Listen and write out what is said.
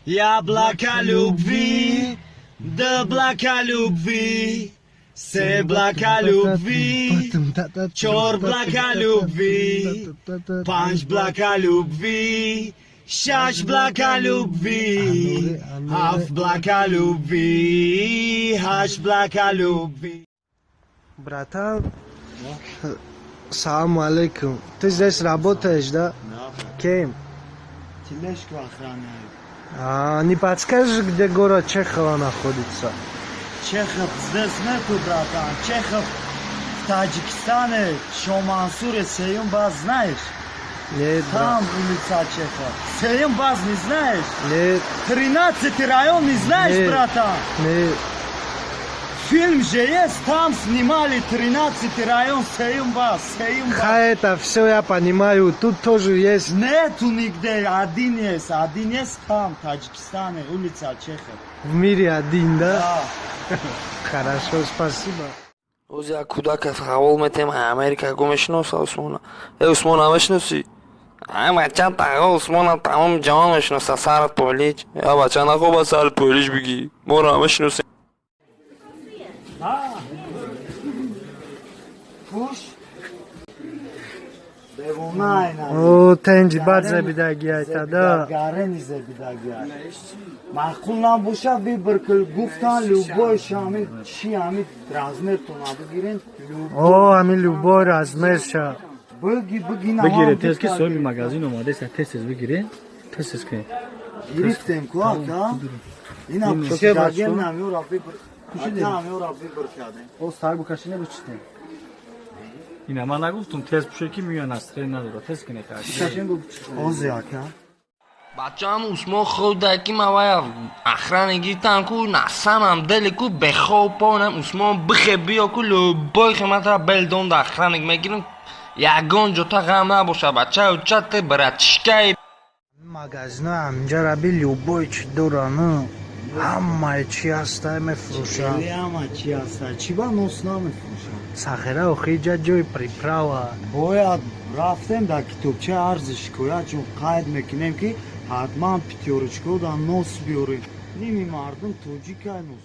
Яблоко любви, да облака любви, все облака любви, чор облака любви, панч облака любви, шаш облака любви, аф облака любви, хаш облака любви. Братан, салам алейкум. Ты здесь работаешь, да? Кем? Тележку охраняю. Не подскажешь, где город Чехова находится? Чехов здесь нету, братан. Чехов в Таджикистане, Шомансуре, Сеюмбаз, знаешь? Нет, Там брат. улица Чехов. Сеюмбаз не знаешь? Нет, 13-й район не знаешь, Нет. братан? нет. Фильм же есть, там снимали 13-й район Сеюмбаз. Это все я понимаю. Тут тоже есть. Нету нигде, один есть там, в Таджикистане, улица Чехов. В мире один, да? Да. Хорошо, спасибо. روزی از کودک حوال میتیم امریکا گمشنوس عثمان عثمان همشنوسی بچه تقا عثمان تمام جهان میشناسه سرت پولیج یا بچه نخواه سر پولیج بگی ما رو همشنوسیم Push. Devonayna. О, тенджи бадзе бидагията, да. Гаренизе бидагия. Махулна буша выборкл гуфтан любой шами чи ами размер то набгирен. О, ами любой размер ша. Быги بگیره تست که صاحب مغازین اومده است تست بگیره تست کنه Грифтем куака. Ина Чеше пушаген бачо? нами раби. Нами раби бъркаде. او سر بکشی نبچته اینا من نگفتم تست بشه که میان استری نداره تست کنه کاشی Озе ака. بچه هم عثمان خود دکی مویا اخران گیتن کو نسان هم دلی کو بخواب پانم عثمان بخه بیا کو لبای خیمت را بلدون دا اخران میگیرم یگان جوتا غم نباشه بچه ها چت براتشکای Магазина амҷа раби любой чи дора, ну. Ҳамаи чи ҳастай мефурӯшад. Ама чи аста? Чи ба нос намефурӯшад? Сахира охиҷа ҷои приправа. Бояд рафтем дар китобча арзи шикоят чун қайд мекунем ки ҳатман питёрочко дар нос биёрем. Ними мардум тоҷикай нос